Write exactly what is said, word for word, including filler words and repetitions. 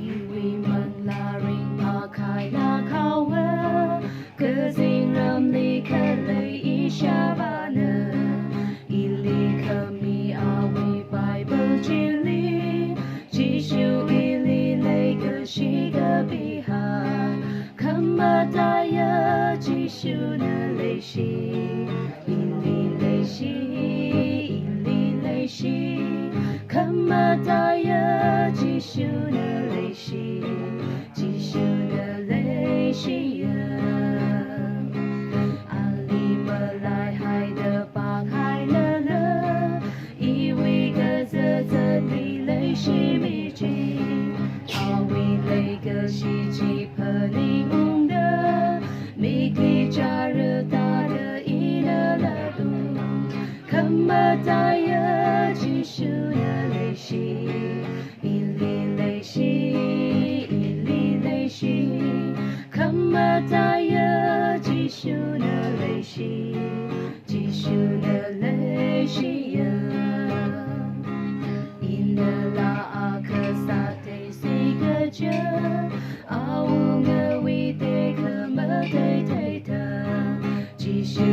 Iwui manglā ringphākhailāk haowa, kazingramli khalei ishāvāna. Ili khami awui Bible chili, Jishu ili leikashi kapihai. Khamataiya Jishuna leishi, ili leishi, ili leishi. Khamataiya Jishuna leishi, Jishuna leishiya. Ali malaihaida pānghailala, iwui kazāzatli leishimi chi. Awui leikashi chi phaningungda, mikli chara tāda ina latlu. Khamataiya Jishuna leishi, ili leishi, ili leishi. Khamataiya Jishuna leishi, Jishuna leishiya. Inala akha sātheisi kaja, awungawui tekhamataitheida, Jishu